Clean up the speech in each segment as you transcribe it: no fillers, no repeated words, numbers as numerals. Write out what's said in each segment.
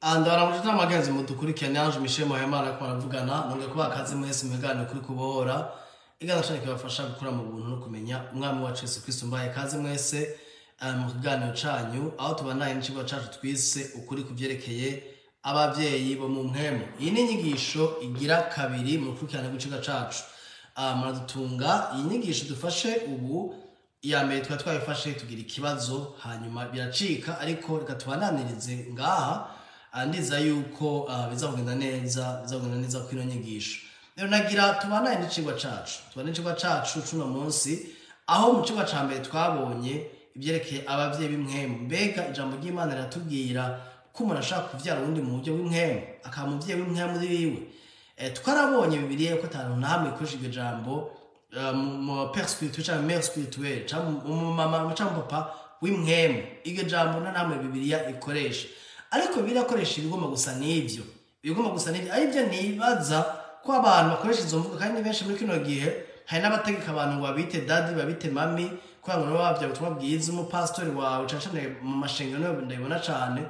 Ndabaramukije n'amagenzi mudukurikirane. Ange Michel Muhayimana ko baravugana. Nongeye kubaha akazi mwese mu biganiro kuri kubohora iganiro cane kibafasha gukura mu buntu no kumenya Umwami wacu Yesu Kristo. Mbaye kaze mwese mu kiganiro canyu, aho tubandanye n'icigwa cacu twise "Ukuri ku vyerekeye abavyeyi bo mu mpwemu". Iyi ni inyigisho igira kabiri mu rukurikirane rw'icigwa cacu. Muradutunga, iyi nyigisho dufashe ubu, iya mbere twari twayifashe tugira ikibazo, hanyuma biracika, ariko reka tubandanirize ngaha. Ndiza yuko biza kugenda neza, biza kugenda neza kuri ino nyigisho. Rero nagira tubandanye n'icigwa cacu, tubandanye n'icigwa cacu cuno munsi, aho mu cigwa ca mbere twabonye ivyerekeye abavyeyi b'impwemu. Mbega ijambo ry'Imana riratubwira ko umuntu ashaka kuvyara uwundi mu buryo bw'impwemu, akaba umuvyeyi w'impwemu wiwe? Twarabonye Bibiliya ko atantu na hamwe ikoresha iryo jambo mu père spirituel canke mère spirituelle, canke umumama canke umupapa w'impwemu. Iryo jambo nta namwe Bibiliya ikoresha, ariko Bibiliya ikoresha ibigomba gusa n'ivyo, ibigomba gusa n'ivyo. Aribyo nibaza ko abantu bakoresha izo mvugo, kandi ni benshi muri kino gihe. Hari n'abategeka abantu ngo babite daddy, babite mummy, kubera ngo nabo bavya ubutumwa bwiza. Umupasitori wawe, cane cane mu mashengero niho ndabibona cane.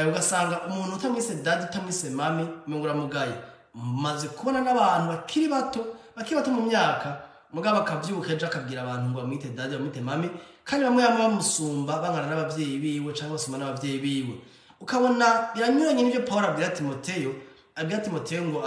Ugasanga umuntu utamwise daddy, utamwise mummy, umengo uramugaye. Maze kubona n'abantu bakiri bato, bakiri bato mu myaka, mugabo akavyuka ejo akabwira abantu ngo bamwite daddy, bamwite mummy, kandi bamwe bamwe bamusumba, bangana n'abavyeyi biwe canke basumba n'abavyeyi biwe. Ukabona biranyuranye n'ivyo Paul abwira Timoteyo, abwira Timoteyo ngo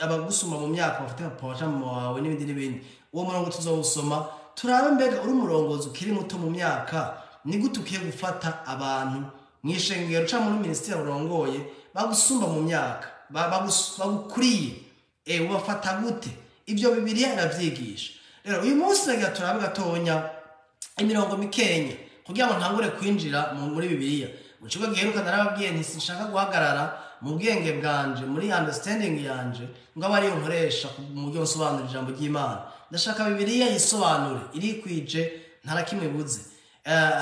abagusumba mu myaka bafite nka papa canke mama wawe, n'ibindi n'ibindi. Uwo murongo tuzowusoma, turabe mbega uri umurongozi ukiri muto mu myaka, ni gute ukwiye gufata abantu mw'ishengero canke muri minisiteri urongoye bagusumba mu myaka, bagukuriye, ubafata gute? Ibyo Bibiliya iravyigisha. Rero uyu munsi nagira turabe gatonya imirongo mikenya kugira ngo ntangure kwinjira muri Bibiliya. Mu kigo giheruka narababwiye nti sinshaka guhagarara mu bwenge bwanje, muri understanding yanje, ngo abe ariyo nkoresha mu buryo nsobanura ijambo ry'Imana. Ndashaka Bibiliya yisobanure, irikwije, nta na kimwe ibuze.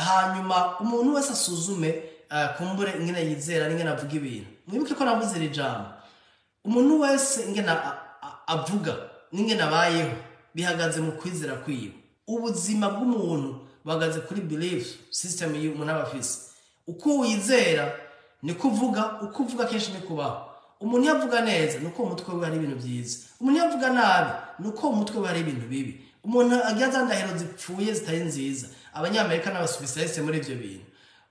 Hanyuma umuntu wese asuzume kumbure ingene yizera n'ingene avuga ibintu. Mwibuke ko navuze iri jambo: umuntu wese ingene avuga n'ingene abayeho bihagaze mu kwizera kwiwe. Ubuzima bw'umuntu buhagaze kuri belief system y'umuntu aba afise. Uko wizera niko uvuga, uko uvuga kenshi niko ubaho. Umuntu iyo avuga neza nuko mu mutwe we hari ibintu byiza, umuntu iyo avuga nabi nuko mu mutwe we hari ibintu bibi. Umuntu agira za ndahiro zipfuye, zitari nziza. Abanyamerika n'abasupisaliste muri ivyo bintu,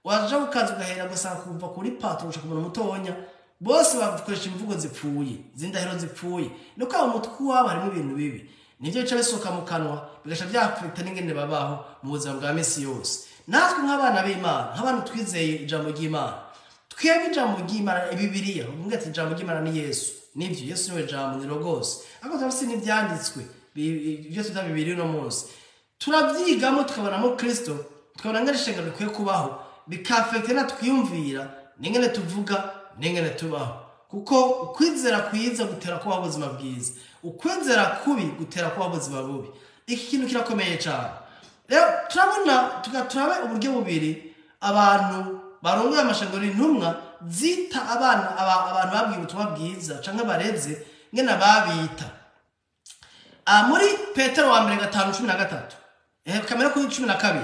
waja ukaza ugahera gusa kuva kuri patron gushika ku muntu mutonya, bose bakoresha imvugo zipfuye, z'indahiro zipfuye. Nuko mu mutwe wabo harimo ibintu bibi, nivyo bica bisohoka mu kanwa, bigaca vyafekta n'ingene babaho mu buzima bwa misi yose. Natwe nk'abana b'Imana, nk'abantu twizeye ijambo ry'Imana, twebwe ijambo ry'Imana, Bibiliya uvuga ati ijambo ry'Imana ni Yesu. Nivyo, Yesu niwe jambo, ni Logos, ariko turafise n'ivyanditswe ibyo twita Bibiliya. Uno munsi turavyigamo, tukabonamo Kristo, tukabona ngene ishengero rikwiye kubaho, bikafekta na twiyumvira n'ingene tuvuga n'ingene tubaho, kuko ukwizera kwiza gutera kubaho ubuzima bwiza, ukwizera kubi gutera kubaho ubuzima bubi. Iki kintu kirakomeye cyane. Rero turabona turabe uburyo bubiri abantu barongoye amashengero, intumwa zita abana, abantu babwiye ubutumwa bwiza canke bareze, ngene babita. Muri Petero wa mbere 5:13, kamera kuri 12,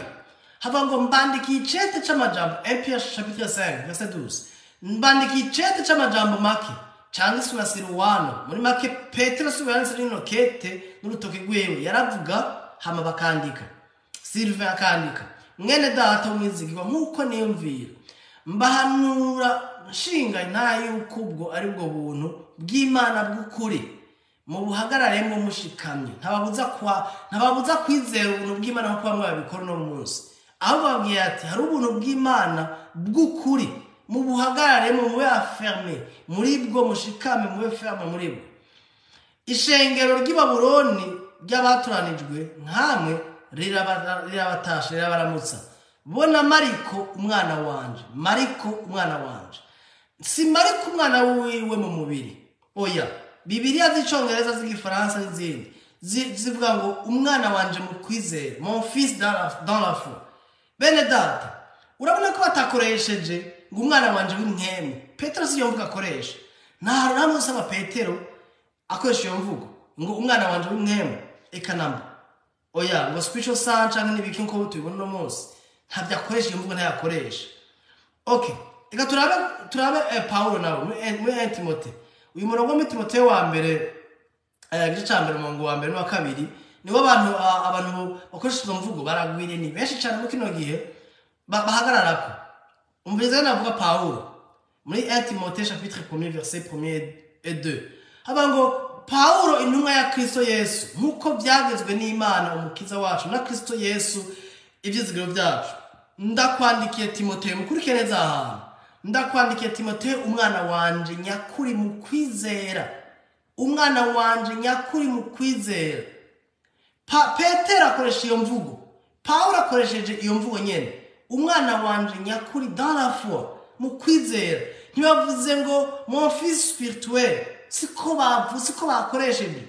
hava ngo: "Mbandikiye icete c'amajambo", 1 Pierre chapitre 5 verset 12, "mbandikiye icete c'amajambo make canditswe na Siruwano". Muri make, Petero si we yanditse rino kete n'urutoki rwiwe, yaravuga hama bakandika, Sylvain akandika. "Mwene data w'umwizigirwa nk'uko niyumvira, mbahanura nshinga nta yuko ubwo ari bwo buntu bw'Imana bw'ukuri, mu buhagararemwo mushikamye". Ntababuza kwizera ubuntu bw'Imana nkuko bamwe babikora uno munsi, ahubwo babwiye ati hari ubuntu bw'Imana bw'ukuri, mu buhagararemwo, mube ferme muri bwo, mushikame, mube ferme muri bwo. "Ishengero ry'i Babuloni ry'abatoranijwe nkamwe rirabatasha, rirabaramutsa, bona Mariko umwana wanje". Mariko umwana wanje, si Mariko umwana wiwe mu mubiri, oya. Bibiliya z'Icongereza, z'Igifaransa n'izindi zivuga ngo umwana wanje mu kwizera, mon fils dans la foi. Bene data, urabona ko batakoresheje ngo umwana wanje w'impwemu. Petero si iyo mvugo akoresha. Nta hantu hamwe usaba Petero akoresha iyo mvugo ngo umwana wanje w'impwemu, eka namba, oya, ngo spiritual son canke n'ibiki nko tubibona uno munsi. Ntabyo akoresha, iyo mvugo ntayakoresha. Okay. Reka turabe Pawulo nawe muri 1 Timote, uyu murongo muri Timoteyo wa mbere, igice ca mbere, umurongo wa mbere n'uwa kabiri, niwo abantu bakoresha izo mvugo baragwiriye, ni benshi cyane muri kino gihe bahagararako. Umviriza navuga Pawulo muri 1 Timothée chapitre 1, verset 1 et 2, haba ngo: "Pawulo, intumwa ya Kristo Yesu nk'uko byagezwe n'Imana Umukiza wacu na Kristo Yesu ibyizigiro byacu, ndakwandikiye Timoteyo." Mukurikire neza ahantu. "Ndakwandikiye Timoteyo, umwana wanje nyakuri mu kwizera." Umwana wanje nyakuri mu kwizera. Petero akoresha iyo mvugo, Pawulo akoresheje iyo mvugo nyene, umwana wanje nyakuri dans la foi, mu kwizera. Ntibavuze ngo "mon fils spirituel", siko bavuze, siko bakoresheje.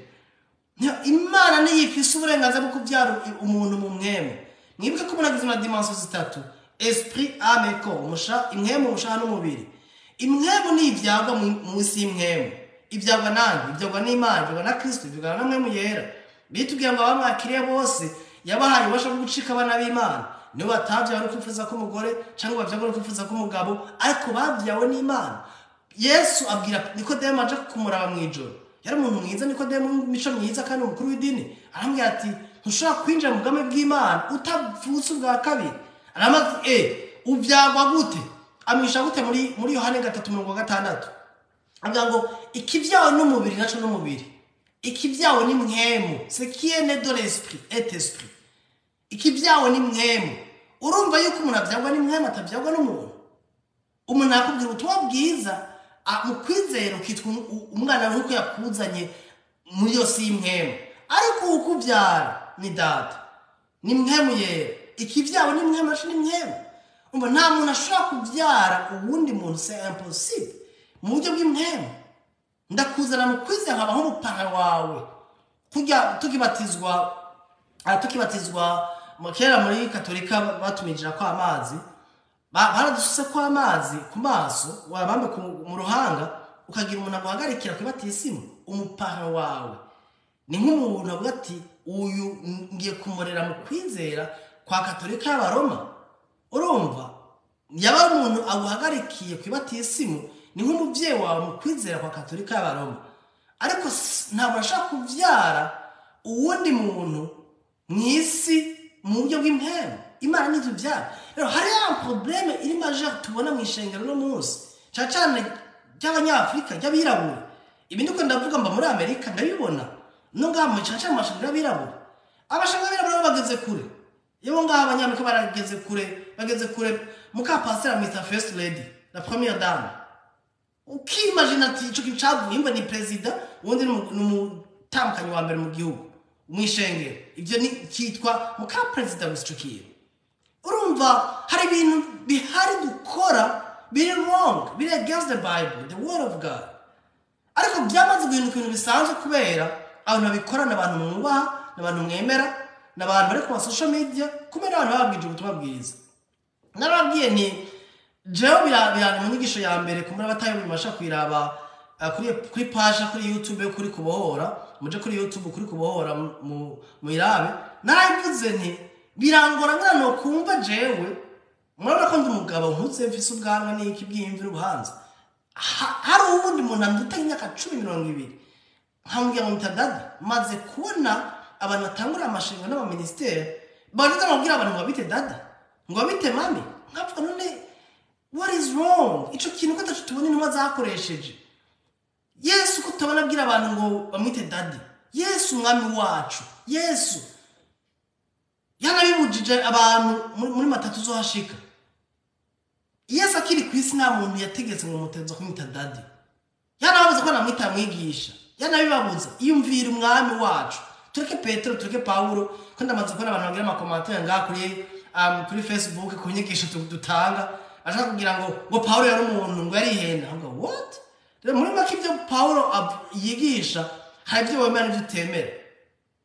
Imana niyo ifise uburenganzira bwo kubyara umuntu mu mpwemu. Mwibuke ko umuntu agizwe na dimensions zitatu: esprit, âme et corps, umusha, impwemu, umushaha n'umubiri. Impwemu ni ivyagwa munsi y'impwemu, ivyagwa nande? Ivyagwa n'Imana, ivyagwa na Kristo, ivyagwa na Mpwemu Yera. Bitubwira ngo abamwakiriye bose yabahaye ububasha bwo gucika abana b'Imana. Nibo batavyawe no kwifuza k'umugore cyangwa bavyagwa no kwifuza k'umugabo, ariko bavyawe n'Imana. Yesu abwira Nikodemu aje kumuraba mu ijoro, yari umuntu mwiza Nikodemu, w'imico myiza kandi umukuru w'idini, aramubwira ati: "Ntushobora kwinjira mu bwami bw'Imana utavutse ubwa kabiri." Aramubaza ati: "Uvyagwa gute?" Amwisha gute? Muri Yohani 3:6 avuga ngo: "Ikivyawe n'umubiri naco n'umubiri, ikivyawe ni mpwemu." Ce qui est né de l'esprit est esprit. Ikivyawe ni mpwemu. Urumva yuko umuntu avyagwa n'impwemu, atavyagwa n'umuntu. Umuntu akubwira ubutumwa bwiza mu kwizera, ukitwa umwana nk'uko yakuzanye muri iyo si y'impwemu, ariko ukubyara ni Data, ni Mpwemu Yera. Ikivyawe ni mpwemu naco ni mpwemu. Umva, nta muntu ashobora kubyara uwundi muntu, c'est impossible mu buryo bw'impwemu. Ndakuzana mu kwizera, nkaba nk'umupara wawe. Kurya tukibatizwa kera muri Katolika, batumijira ko amazi, baradusutse ko amazi ku maso, wabambe mu ruhanga, ukagira umuntu aguhagarikira ku ibatisimu, umupara wawe. Ni nk'umuntu avuga ati: "Uyu ngiye kumurera mu kwizera kwa Katolika y'Abaroma." Urumva, yaba ari umuntu aguhagarikiye ku ibatisimu, ni nk'umubyeyi wawe mu kwizera kwa Katolika y'Abaroma. Ariko ntabwo ashobora kubyara uwundi muntu mu isi mu buryo bw'impemu. Imana ntitubyara. Rero hari ya problème iri majeure tubona mu ishengero no munsi, cyane cyane ry'Abanyafurika, ry'abirabura. Ibi ndiko ndavuga, mba muri Amerika, ndabibona no ngaha mu cyane cyane mu mashengero y'abirabura. Abashengero y'abirabura bo bageze kure. Iyo ngaha Abanyamerika barageze kure, bageze kure. Muka pasiteri amwita first lady, la première dame. Ukimagina ati ico kintu cavuye imva ni perezida, ubundi ni umutambukanyi wa mbere mu gihugu mw'ishengero. Ivyo ni cyitwa muka perezida gusa ico kintu. Urumva, hari ibintu bihari dukora biri wrong, biri against the Bible, the word of God, ariko byamaze guhinduka ibintu bisanzwe kubera abantu babikora ni abantu mwubaha, ni abantu mwemera, ni abantu bari ku ma social media, kubera abantu bababwije ubutumwa bwiza. Narababwiye nti jewe birani mu nyigisho ya mbere kumuri abatayo bibasha kuyiraba kuri page kuri YouTube kuri Kubohora, muje kuri YouTube kuri Kubohora muyirabe. Narabivuze nti birangora ngana no kumva jewe, murabona ko ndi umugabo nkuze, mfise ubwanwa n'iki bw'imvi n'ubuhanza. Hari uwundi muntu anduta imyaka 10, 20, nkamubwira ngo mpita daddy. Maze kubona abantu batangura amashinga n'amaministeri bageze bamubwira abantu ngo babite daddy, ngo babite mummy, nkavuga: "None what is wrong?" Ico kintu ko ataco tubona intumwa zakoresheje. Yesu ko tutabona abwira abantu ngo bamwite daddy. Yesu Umwami wacu, Yesu yanabibujije abantu muri matatu zohashika. Yesu akiri ku isi nta muntu yategetse ngo muteza kumwita daddy. Yanababuza ko namwita mwigisha, yanabibabuza. Iyumvira Umwami wacu. Tureke Petero, tureke Pawulo, ko ndamaze kubona abantu bagira ama commentaires ngaha kuri Facebook ku nyigisho dutanga, ashaka kugira ngo Pawulo yari umuntu, ngo yarihenda. Ahubwo what? Rero muri make ibyo Pawulo yigisha, hari ibyo wemera n'ibyo utemera.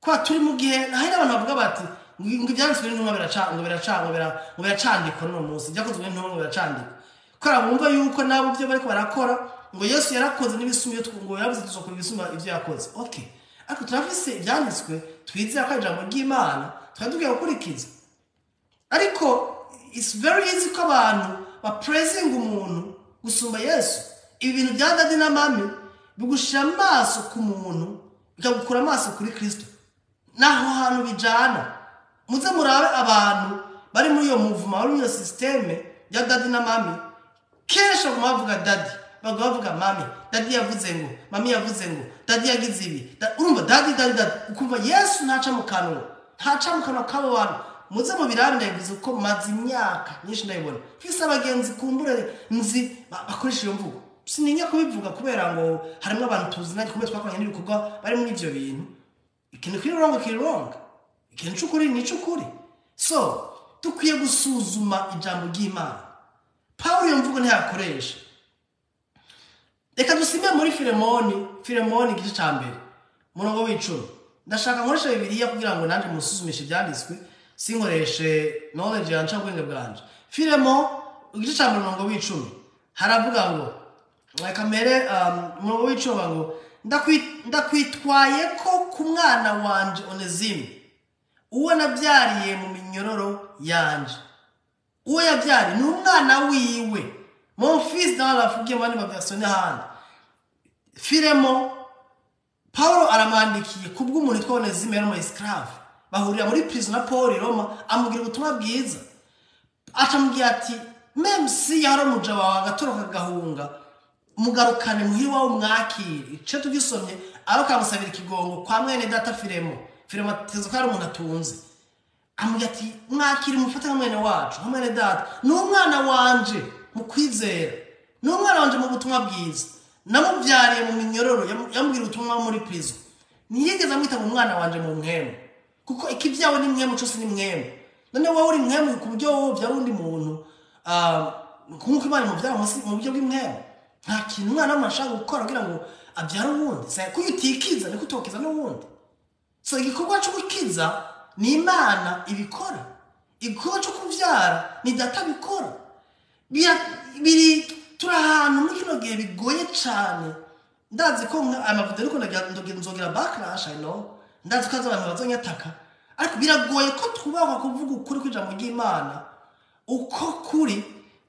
Kwa turi mu gihe hari n'abantu bavuga bati ngo ibyanditswe n'intumwa biraca ngo biraca ngo ngo biracandikwa n'uno munsi, ibyakozwe n'intumwa ngo biracandikwa, kubera bumva yuko nabo ibyo bariko barakora, ngo Yesu yarakoze n'ibisumba ibyo ngo yaravuze tuzokora ibisumba ibyo yakoze. Okay, ariko turafise ibyanditswe twizera ko ari ijambo ry'Imana, twari dukwiye gukurikiza. Ariko it's very easy ko abantu Baprezinga umuntu gusumba Yesu. Ibi bintu bya daddy na mummy bigushira amaso ku muntu, bikagukura amaso kuri Kristo. Naho hantu bijana, muze murabe abantu bari muri iyo mouvement, bari muri iyo système ya daddy na mummy, kenshi baguma bavuga daddy, baguma bavuga mummy. Daddy yavuze ngo, mummy yavuze ngo, daddy yagize ibi. Urumva daddy, daddy, daddy, ukumva Yesu ntaca mu kanwa, ntaca mu kanwa k'abo bantu. Muze mu birambe, ndabivuze kuko maze imyaka myinshi ndabibona. Mfise abagenzi kumbure nzi bakoresha iyo mvugo. Sininya kubivuga kubera ngo harimo abantu tuzinanye, kumbe twakoranye n'ibikorwa, bari muri ivyo bintu. Ikintu kiri wrong kiri wrong, ikintu c'ukuri ni c'ukuri. So dukwiye gusuzuma ijambo ry'Imana. Pawulo iyo mvugo ntiyakoresha. Reka dusime muri Filemoni, Filemoni igice ca mbere, umurongo w'10. Ndashaka nkoresha Bibiliya kugira ngo nanjye musuzumishe ibyanditswe, sinkoreshe knowledge yanje cyangwa ubwenge bwanje. Filemo igice ca mbere, umurongo w'10, haravuga ngo, reka mbere umurongo w'10 bavuga ngo: "Ndakwitwaye ko ku mwana wanje Onezimu, uwo nabyariye mu minyororo yanje." Uwo yabyariye ni umwana wiwe, mon fils dans la foi, mu yandi ma version n'ahandi. Filemo, Paulo aramwandikiye kubw'umuntu witwa Onezimu, yari umu esclave, bahurira muri prison na Paul i Roma, amubwira ubutumwa bwiza, acamubwira ati: "Même si yari umuja wawe agatoroka agahunga, mugarukane muhira iwawe, umwakire." Ico tugisomye, aho kamusabira ikigongo kwa mwene data Filemo. Filemo ateze ko ari umuntu atunze. Amubwira ati: "Mwakire, mufate nka mwene wacu, nka mwene data, ni umwana wanje mu kwizera, ni umwana wanje mu butumwa bwiza, namubyariye mu minyororo." Yamubwira ubutumwa muri prison. Ntiyigeze amwita mu mwana wanje mu mpwemu, kuko ikibyawe ni mpwemu cyose ni mpwemu. None wowe uri mpwemu ku buryo wowe ubyara undi muntu nk'uko Imana imubyara mu buryo bw'impwemu? Nta kintu umwana w'umuntu ashaka gukora kugira ngo abyare uwundi. Kuko iyo utikiza niko utokiza n'uwundi. So igikorwa cyo gukiza ni Imana ibikora, igikorwa cyo kubyara ni Data abikora. Biri turi ahantu muri kino gihe bigoye cyane. Ndazi ko aya mavideo ariko nzogira backlash, I know, ndazi ko haza abantu bazonyataka, ariko biragoye ko twubahwa kuvuga ukuri kw'ijambo ry'Imana uko kuri,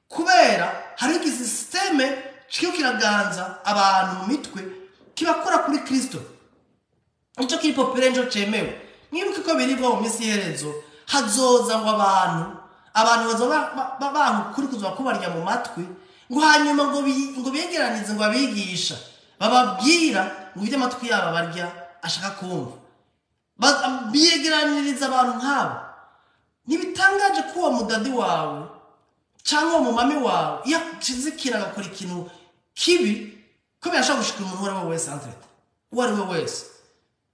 kubera hariho igisisiteme kiriko kiraganza abantu mu mitwe, kibakora kuri Kristo. Nicyo kiri populaire, nicyo cemewe. Mwibuke ko birivwa mu minsi y'iherezo hazoza ngo abantu bazoba banka ukuri kuzoba kubarya mu matwi, ngo hanyuma ngo begeranize ngo abigisha bababwira ngo ibyo amatwi yabo barya ashaka kumva. Biyegeraniriza abantu nk'abo. Ntibitangaje ko uwo mudaddy wawe cyangwa uwo mumummy wawe, iyo ashize ikintu agakora ikintu kibi, ko birashobora gushika umuntu uwo ari we wese, entre uwo ari we wese,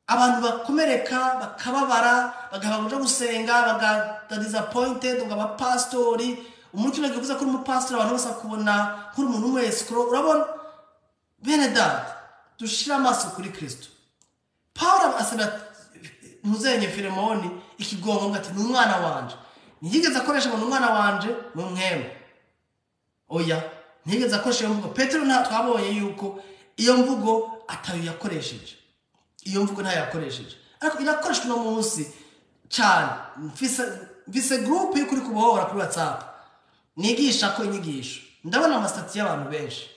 abantu bakomereka, bakababara, bagahaba kuja gusenga, bagata disappointed ngo abapasitori. Umuntu kino gihe uvuze ko uri umupasitori, abantu bose bakubona nk'uri umuntu w'umwesikoro. Urabona, bene data, dushire amaso kuri Kristo. Paul asabira ntuzenye Filemoni ikigongo ngo ati: "Ni umwana wanje." Ntiyigeze akoresha ngo ni umwana wanje mu mpwemu, oya, ntiyigeze akoresha iyo mvugo. Petero nta twabonye yuko iyo mvugo atayo yakoresheje, iyo mvugo ntayo yakoresheje, ariko irakoreshwa uno munsi cyane. Mfise groupe y'ukuri kubohora kuri WhatsApp, nigisha ko inyigisho. Ndabona amastatus y'abantu benshi,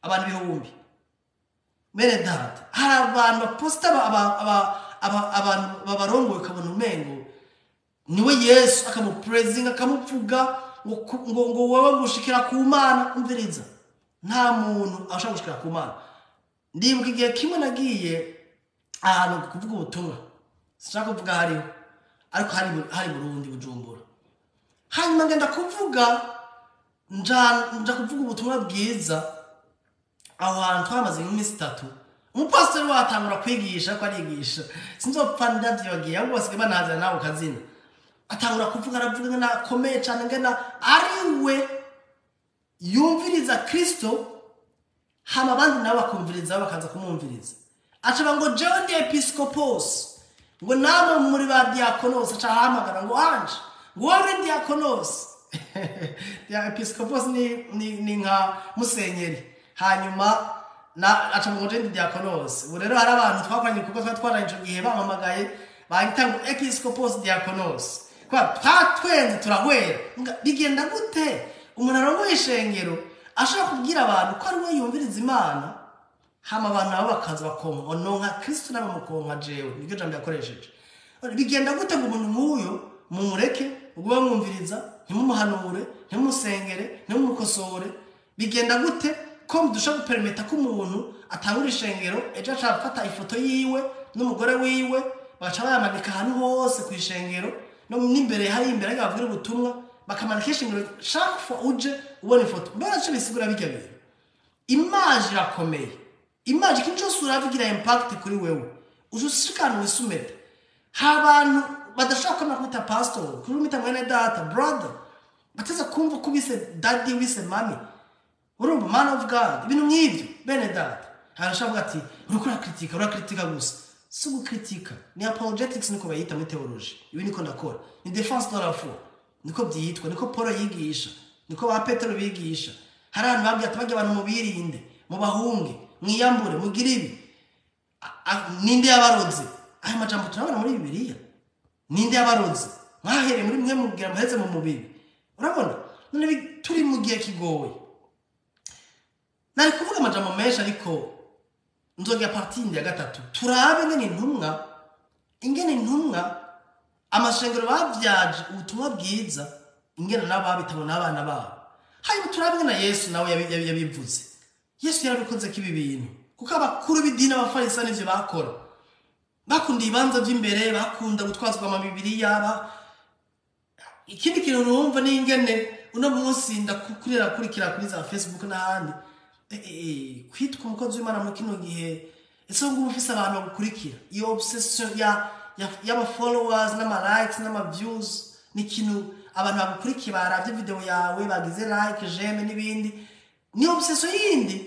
abantu ibihumbi. Bene data, hari abantu baposita abantu babarongoye, ukabona umengo niwe Yesu, akamupurezinga, akamuvuga ngo wowe gushikira ku Mana. Umviriza, nta muntu ashobora gushikira ku Mana. Ndibuka igihe kimwe nagiye ahantu kuvuga ubutumwa, sinshaka kuvuga hariho, ariko hari Burundi, Bujumbura. Hanyuma ngenda kuvuga, nja kuvuga ubutumwa bwiza aho hantu. Twamaze nk'iminsi 3. Umupasitori watangura kwigisha, ko arigisha, sinzopfa ndavyibagiye, ahubwo basigaye banazana nawe kazina. Atangura kuvuga, aravuga ngena akomeye cyane, ngena ari we yumviriza Kristo, hama abandi nabo bakumviriza, bakaza kumwumviriza. Acaba ngo: "Jewe ndi episkopos," ngo "namwe muri ba diakonos." Aca ahamagara ngo anje, ngo wowe uri diakonos. Ya episkopos ni nka musenyeri. Hanyuma na aca ngo: "Jewe ndi diakonos." Ubu rero hari abantu twakoranye ibikorwa, twari twaranye ico gihe, bampamagaye banyita ngo episkopos diakonos. Kwa twatwenze turahwera. Bigenda gute? Umuntu arongoye ishengero ashobora kubwira abantu ko ari we yumviriza Imana, hama abantu nabo bakaza bakonka nonka Kristo nabo mukonka jewe. Niryo jambo yakoresheje. Bigenda gute ngo umuntu nk'uyo mumureke, ugume mwumviriza, ntimumuhanure, ntimumusengere, ntimumukosore? Bigenda gute ko dushobora gupermeta ko umuntu atangura ishengero, ejo aca afata ifoto yiwe n'umugore wiwe, bagaca bayamanika ahantu hose ku ishengero no n'imbere, hari imbere aho bavugira ubutumwa, bakamanika ishengero, chaque fois uje ubona ifoto? Mbona ico bisigura bijya bintu? Image irakomeye. Image, ikintu cyose uravugira impact kuri wewe, uje ushikana wisumeta. Hari abantu badashobora kwemera kwita pastor, kumwita mwene data, brother, bateza kumva ko bise daddy, wise mami, urumva, man of God, ibintu nk'ibyo. Bene data, harashobora ati uriko urakritika, urakritika gusa. Si ugukritika, ni apologetics, niko bayita muri theology. Ibi niko ndakora ni defense de la foi, niko byitwa, niko Paul yigisha, niko ba Petero bigisha. Hari ahantu babwiye ati bajya abantu mubirinde, mubahunge, mwiyambure, mugire ibi. Ninde yabaroze? Aya majambo turabona muri Bibiliya. Ninde yabaroze? Mwahereye muri mwe mubwira muheze mu mubiri. Urabona none turi mu gihe kigoye. Nari kuvuga amajambo menshi, ariko nzongera partie ya gatatu, turabe ingene intumwa amashengero bavyaje ubutumwa bwiza, ingene nabo babitabo n'abana babo. Hanyuma turabe ingene Yesu nawe yabivuze. Yesu yarabikoze ko ibi bintu, kuko abakuru b'idini, abafarisa, n'ivyo bakora. Bakunda ibibanza vy'imbere, bakunda gutwazwa amabibiriya. Ikindi kintu numva ni ingene uno munsi ndakurira kurikira kuri za Facebook n'ahandi. Kwitwa umukozi w'Imana muri kino gihe, ese ngubu ufise abantu bagukurikira, iyo obsession ya y'aba followers n'ama likes n'ama views, ni ikintu abantu bagukurikiye, baravye video yawe, bagize like, j'aime n'ibindi, ni obsession yindi.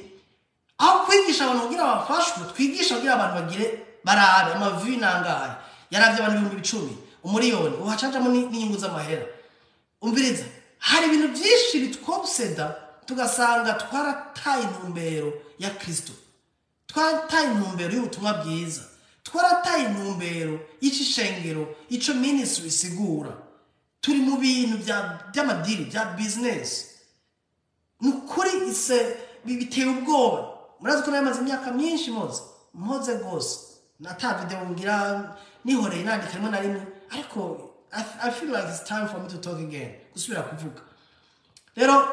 Aho kwigisha abantu kugira bafashwe, twigisha kugira abantu bagire barabe ama views nangahe, yaravye abantu 10,000, 1,000,000, uhacajamo n'inyungu z'amahera. Umviriza, hari ibintu byinshi bitwobseda, tugasanga twarataye intumbero ya Kristo, twarataye intumbero y'ubutumwa bwiza, twarataye intumbero y'icishengero, ico ministry isigura. Turi mu bintu by'amadiri, bya business. Ni ukuri ise biteye ubwoba. Murazi ko namaze imyaka myinshi mpoze, mpoze rwose, nata video ngira, nihoreye, nandika rimwe na rimwe, ariko I feel like it's time for me to talk again, gusubira kuvuga. Rero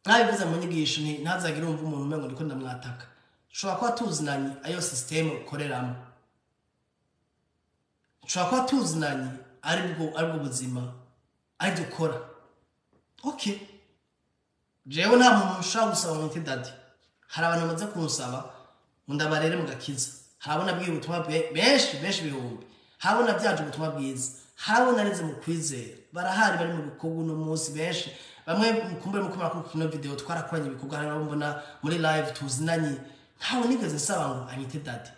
nabivuze mu nyigisho, nti ntazagire umva umuntu umengo ndiko ndamwataka. Ushobora kuba tuzinanye, ayo system ukoreramo, ushobora kuba tuzinanye, aribwo buzima ari dukora. Okay, jewe nta muntu ushobora gusaba ngo nite daddy. Hari abantu bamaze kunsaba ngo ndabarere mu gakiza, hari abo nabwiye ubutumwa benshi benshi ibihumbi, hari abo nabyaje ubutumwa bwiza, hari abo nareze mu kwizera. Barahari bari mu bikorwa uno munsi benshi, bamwe mukumbure mukumara kuri kino video twarakoranye ibikorwa, hari abo mbona muri live tuzinanye. Ntawe nigeze nsaba ngo anyite daddy.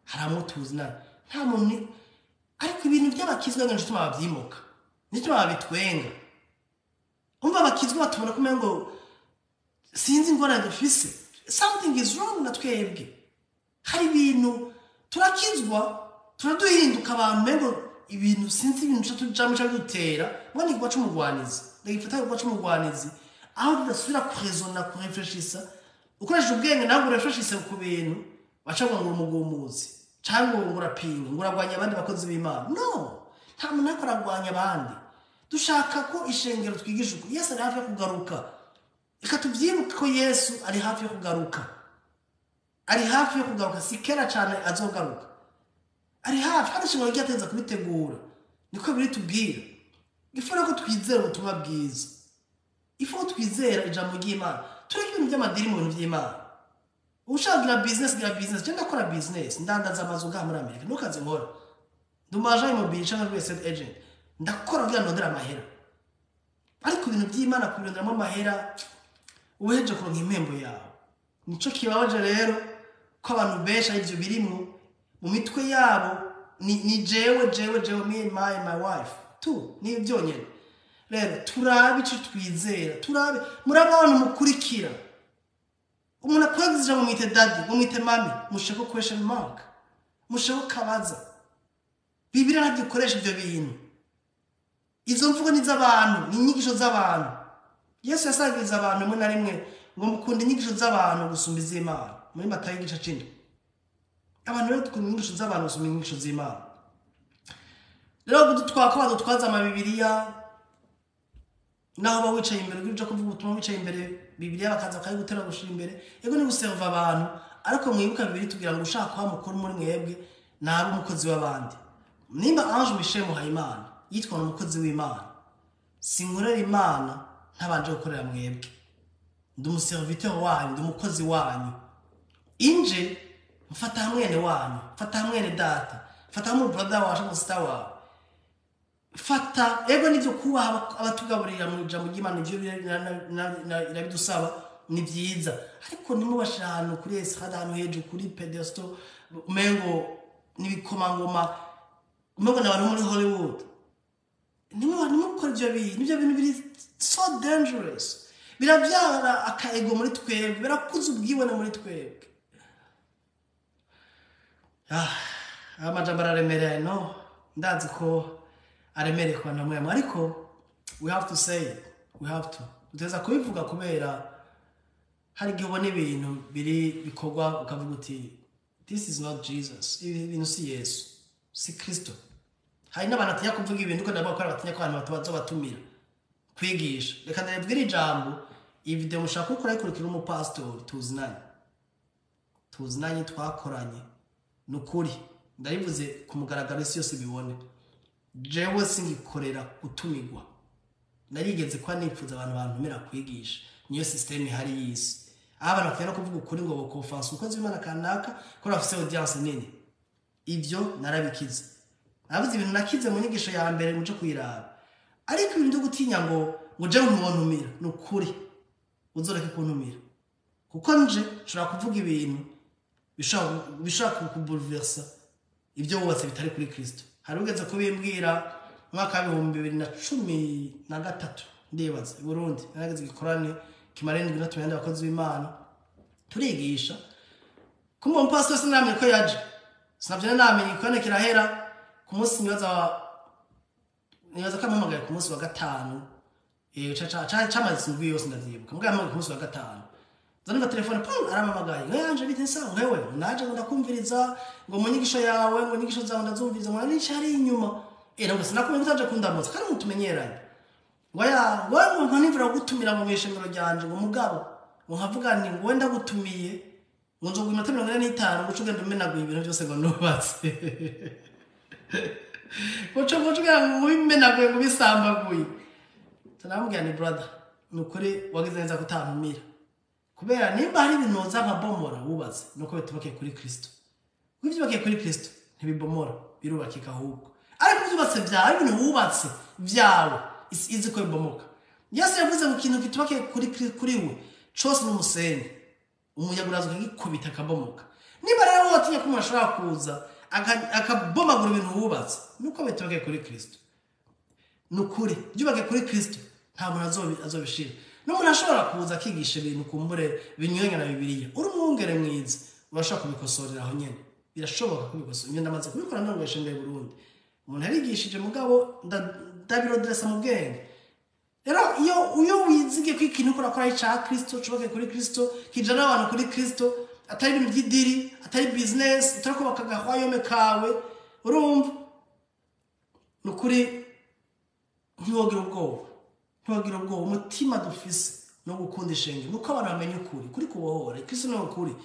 Hari abo tuzinanye, nta muntu ariko ibintu by'abakizwa ngo nshuti babyimuka, nicyo babitwenga. Umva, abakizwa batubona ko umengo sinzi ingorane dufise. Something is wrong na twebwe. Hari ibintu turakizwa, turaduhinduka abantu, umengo ibintu sinzi ibintu tuca tujamo ca bidutera ngo ni igwa c'umugwanizi. Ndagifata igwa c'umugwanizi, aho tudasubira kurezona, kurefreshisa ukoresheje ubwenge. Ntabwo urefreshise ku bintu, baca ngo uri umugumuzi, cyangwa ngo urapinga, ngo uragwanya abandi bakozi b'Imana. No, nta muntu ariko aragwanya abandi. Dushaka ko ishengero twigisha uko Yesu ari hafi yo kugaruka. Reka tubyibuke ko Yesu ari hafi yo kugaruka, ari hafi yo kugaruka, si kera cyane azogaruka, ari hafi. Kandi ishengero ryateza kubitegura, niko biri tubwira. Ifura ko twizera ubutumwa bwiza, ifu ko twizera ijambo ry'Imana, tureke ibintu by'amadini mu bintu by'Imana. Ushaka kugira business, gira business. Cyangwa ndakora business, ndandaza amazu ngaha muri Amerika, ntukaze nkora, ndi umu agent immobilier cyangwa real estate agent. Ndakora kugira ngo ndondere amahera, ariko ibintu by'Imana kubironderamo amahera, uheje kuronka impembo yawe. Nico kibabaje rero, ko abantu benshi arivyo birimwo mu mitwe yabo. Ni jewe, jewe, jewe, me and my wife tu, ni byonyene. Rero turabe ico twizera, turabe murabe abantu mukurikira. Umuntu akwegizije ngo mwite daddy, ngo mwite mami, musheko question mark, musheko kabaza. Bibiliya ntabwo ikoresha ibyo bintu. Izo mvugo ni iz'abantu, ni inyigisho z'abantu. Yesu yasagiriza abantu rimwe na rimwe ngo mukunda inyigisho z'abantu gusumba iz'Imana, muri Matayo igice c'indwi. Abantu rero dukunda inyigisho z'abantu gusumba inyigisho z'Imana. Rero gudutwaka badutwaza amabibiriya, naho ba wicaye imbere uje kuvuga ubutumwa, wicaye imbere Bibiliya bakaza bakayigutera gushira imbere, yego ni guserva abantu, ariko mwibuka Bibiliya tugira ngo ushaka kuba mukuru muri mwebwe nabe umukozi w'abandi. Nimba Ange Michel Muhayimana yitwa umukozi w'Imana, sinkorera Imana ntabanje gukorera mwebwe. Ndi umuserviteur wanyu, ndi umukozi wanyu. Inje mfata mwene wanyu, mfata mwene data, mfata mu brother wawe cyangwa sister wawe. Fata ego nivyo kubaha abatugaburira mu ijambo ry'Imana, ivyo irabidusaba ni vyiza, ariko ntimubashire ahantu kuri estrade, ahantu hejuru kuri pedestal, umengo n'ibikomangoma, umengo n'abantu muri Hollywood. Ntimukore ivyo bintu, ivyo bintu biri so dangerous, biravyara akaego muri twebwe, birakuza ubwibone muri twebwe. Amajambo araremereye, no ndazi ko aremereye ku bantu bamwe, ariko we have to say it, we have to duteza kubivuga, kubera hari igihe ubona ibintu biri bikorwa ukavuga uti this is not Jesus, ibi bintu si Yesu, si Kristo. Hari n'abantu batinya kuvuga ibintu, ko ndavuga ko batinya ko abantu bazobatumira kwigisha. Reka ndababwire ijambo, iyi video mushaka gukora ikurikira umupasitori tuzinanye twakoranye, ni ukuri ndabivuze ku mugaragaro isi yose ibibone. Jewe singikorera gutumirwa, narigeze kuba nipfuza abantu bantumira kwigisha, niyo system ihari y'isi, aho abantu bakwiye no kuvuga ukuri ngo bokofansa umukozi w'Imana kanaka ko bafise audience nini. Ivyo narabikize, navuze ibintu nakize mu nyigisho ya mbere muje kuyiraba. Ariko ibintu byo gutinya ngo jewe ntiwontumira, ni ukuri uzoreke kuntumira, kuko nje nshobora kuvuga ibintu bishobora kukubulversa ibyo wubatse bitari kuri Kristo. Hari ugeze kubimbwira mu mwaka w'ibihumbi bibiri na cumi na gatatu, ndibaza i Burundi narageze igikorane kimara indwi natumiye abandi bakozi b'Imana turigisha. Kumva umupasitori sinamenye ko yaje, sinavyo namenye, igikorane kirahera ku munsi nibaza ko yampamagaye ku munsi wa gatanu, camaze indwi yose ndavyibuka, mugabo yampamagaye ku munsi wa gatanu. Zanumva telefone pum, arampamagaye ngo yanje bite nsa nkewe, naje ngo ndakumviriza ngo mu nyigisho yawe, ngo nyigisho zawe ndazumviriza, ngo nari nicari inyuma. Ntabwo sinakumenya utaje kundamutsa kandi mutumenyeranye. Ngo ya ngo ngo nivura gutumira ngo mwishengero ryanje, ngo mugabo ngo nkavuga nti ngo wenda gutumiye ngo nzoguha iminota 45 ngo uce ugenda umenaguye ibintu byose ngo nubatse. Ngo uce ugenda ngo ubimenaguye ngo ubisambaguye. Tunamubwira ni brother, ni ukuri wagize neza kutantumira, kubera nimba hari ibintu woza nkabomora wubatse nuko bitubakiye kuri Kristo. Kuko ivyubakiye kuri Kristo ntibibomora, birubakika ahubwo. Ariko ivyubatse vyawe, ibintu wubatse vyawe, izi ko bibomoka. Yesu yavuze ngo ikintu kitubakiye kuri we cose n'umusenyi, umuyaga uraza ukagikubita akabomoka. Niba rero wotinya ko umuntu ashobora kuza akabomagura ibintu wubatse, nuko bitubakiye kuri Kristo. Ni ukuri byubake kuri Kristo, nta muntu azobishira. N'umuntu ashobora kuza akigisha ibintu kumbure binyuranye na Bibiliya, uri umwungere mwiza urashobora kubikosorera aho nyene, birashoboka kubikosora. Ibyo ndamaze kubikora ndongoye imbere Burundi, umuntu yarigishije mugabo ndabirodresa mu bwenge. Rero iyo wizige ko ikintu ukora ari ica Kristo, cubake kuri Kristo, kijana abantu kuri Kristo, atari ibintu by'idiri, atari business, utari kubaka agahwayome kawe, urumva ni ukuri ntiwogira ubwoba, ntiwogira ubwoba. Umutima dufise no gukunda ishengero nuko abantu bamenya ukuri, kuri kubohora Kristo ni ukuri.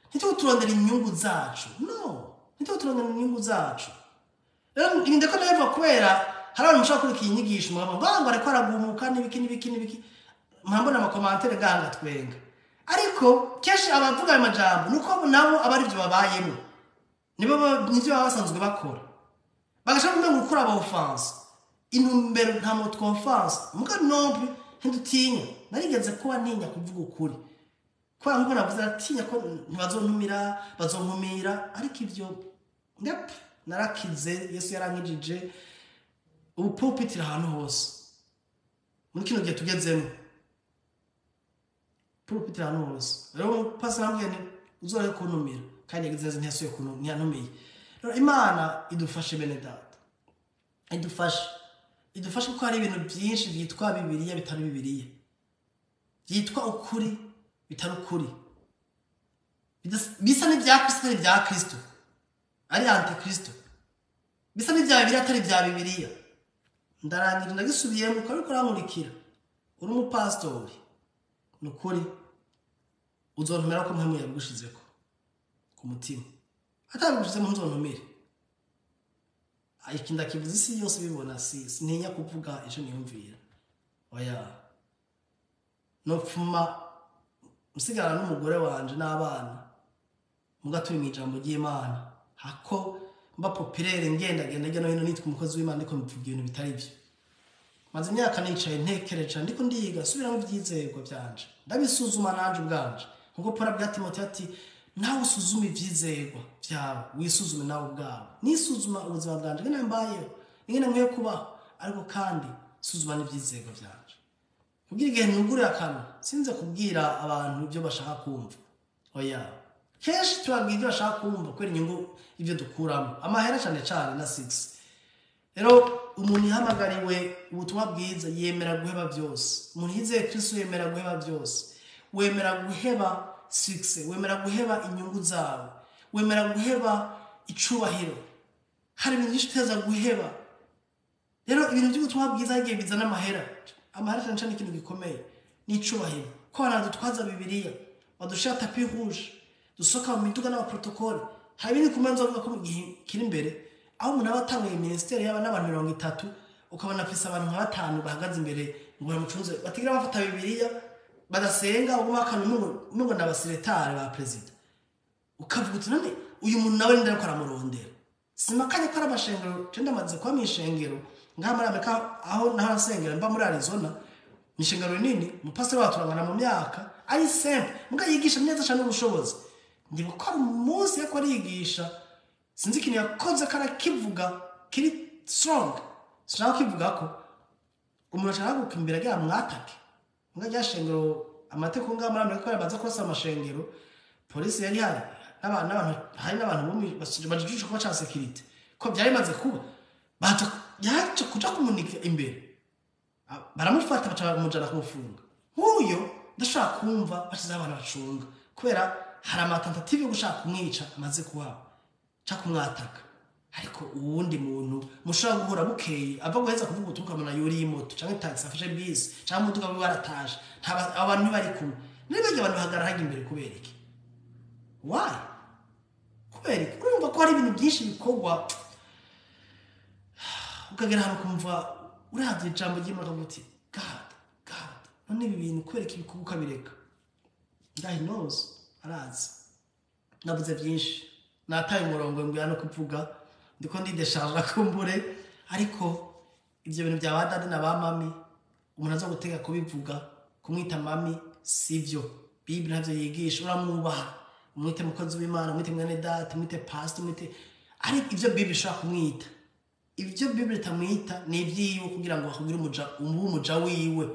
Ntituturondera inyungu zacu, no, ntituturondera inyungu zacu. Rero ibi ndiko ndabivuga kubera hari abantu mushobora kurika iyi nyigisho mukavuga ngo ariko aragumuka n'ibiki n'ibiki n'ibiki, mpambona amakomantere ganga twenga, ariko kenshi abavuga ayo majambo nuko nabo aba arivyo babayemo, nibo nivyo baba basanzwe bakora, bagashaka kumenga gukora aba offense intumbero nta muntu tw'offense muga nompi ntidutinya. Narigeze kuba ntinya kuvuga ukuri, kubera nkuko navuze atinya ko ntibazontumira, bazonkumira, ariko ivyo ndep narakize, Yesu yarankijije. Ubu pulpit iri ahantu hose muri kino gihe tugezemo, pulpit iri ahantu hose. Rero umupasiteri arambwira nti uzoreke kuntumira, kandi yagize neza ntiyasubiye ntiyantumiye. Rero Imana idufashe bene data, idufashe, idufashe kuko hari ibintu byinshi byitwa Bibiliya bitari Bibiliya. Byitwa ukuri bitari ukuri, bisa n'ibya Kristo atari ibya Kristo, ari antikristo, bisa n'ibya Bibiliya atari ibya Bibiliya. Ndarangira ndagisubiyemo, ukaba uriko urankurikira, uri umupasitori, ni ukuri uzontumira ko Mpwemu yabigushizeko ku mutima. Atabigushizemo ntuzontumire. Iki ndakivuze isi yose bibona, si sintinya kuvuga ico niyumvira. Oya, nopfuma nsigara n'umugore wanje n'abana muga turi mw'ijambo ry'Imana, hako mba populaire ngendagenda hirya no hino nitwa umukozi w'Imana ndiko mvuga ibintu bitari byo. Maze imyaka nicaye ntekereje, ndiko ndiga subiramo ivyizerwa vyanje, ndabisuzuma nanje ubwanje, nkuko Paul abwira Timoteyo ati nawe usuzume ivyizerwa vyawe, wisuzume nawe ubwawe. Nisuzuma ubuzima bwanje ngene mbayeho, ingene nkwiye kubaho, ariko kandi suzuma n'ivyizerwa vyanje, kugira igihe nugurira akanwa sinze kubwira abantu ibyo bashaka kumva. Oya, kenshi tubabwira ibyo bashaka kumva kubera inyungu ibyo dukuramo, amahera cane cane na 6. Rero umuntu yahamagariwe ubutumwa bwiza yemera guheba byose. Umuntu yizeye Kristo yemera guheba byose. Wemera guheba 6, wemera guheba inyungu zawe, wemera guheba icubahiro. Hari ibintu byinshi uteza guheba. Rero ibintu by'ubutumwa bwiza bigiye bizana amahera, amahera cyane cyane ikintu gikomeye n'icubahiro. Ko abantu dutwaza Bibiliya, badushira tapis rouge, dusohoka mu miduga n'abaprotokole. Hari ibindi kumwe nzovuga ko mu gihe kiri imbere, aho umuntu aba atanguye minisiteri yaba n'abantu 30, ukabona afise abantu nka 5 bahagaze imbere ngo bamucunze, batigira bafata Bibiliya, badasenga, baguma bakana umengo ni abasiretare ba perezida. Ukavuga uti none uyu muntu nawe ninde ariko aramurondera? Simakanye ko ari amashengero, je ndamaze kuba mw'ishengero ngaha muri Amerika, aho naho nasengera mba muri Arizona, mw'ishengero rinini, umupasiteri wacu turangana mu myaka, ari simple, muga yigisha neza cyane ubushobozi. Ndibuka ko ari umunsi yariko arigisha, sinzi ikintu yakoze ko arakivuga kiri strong, sinshaka kukivuga ko umuntu ashaka guka imbere agira mwatake. Muga rya shengero, amategeko ngaha muri Amerika ko yamaze kurasa amashengero, polisi yari ihari, n'abantu, hari n'abantu bajijwe kuba ca security, ko byari bimaze kuba, baja yaje kuja kumunika imbere, baramufata baca bamujana kumufunga. Nk'uyo ndashaka kumva bashizeho abantu bacunga, kubera hari amatentative yo gushaka kumwica amaze kuhaba, ca kumwataka. Ariko uwundi muntu mushobora guhura bukeye ava guheza kuvuga ubutumwa, ukabona yuriye imoto canke taxi, afashe bisi canke umuduga wiwe aratashe, abantu ntibari kumwe. Niba barya abantu bahagarara hajya imbere kubera iki? Why? Kubera iki? Urumva ko hari ibintu byinshi bikorwa, ukagera ahantu ukumva uravye ijambo ry'Imana ukavuga uti God, God, none ibi bintu kubera iki bikorwa ukabireka? God knows, arazi. Navuze byinshi, nataye umurongo ngwira no kuvuga, ndiko ndideshaje kumbure, ariko ivyo bintu bya ba daddy na ba mummy, umuntu aza gutega kubivuga, kumwita mummy sivyo. Bible ntavyo yigisha. Uramwubaha, umwite mukozi w'Imana, umwite mwene data, umwite pastor, umwite, ariko ivyo Bible ishobora kumwita, ivyo Bible itamwita ni ivyiwe, kugira ngo akugire umuja, umube umuja wiwe,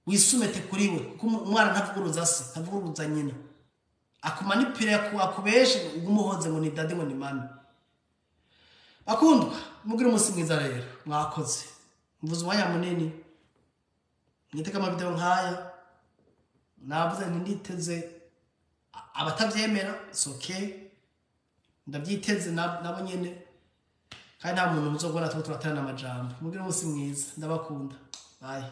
wisumete kuri we, kuko umwana ntavuguruza se, ntavuguruza nyina, akumanipire, akubeshe, ugume uhoze ngo ni daddy, ngo ni mummy. Bakundwa, mugire umunsi mwiza. Rero mwakoze, mvuze umwanya munini. Mwitege amavideo nk'aya. Navuze nti nditeze abatavyemera, it's okay, ndabyiteze nabo nyene, kandi nta muntu muzobona tuba turaterana amajambo. Mugire umunsi mwiza, ndabakunda, bye.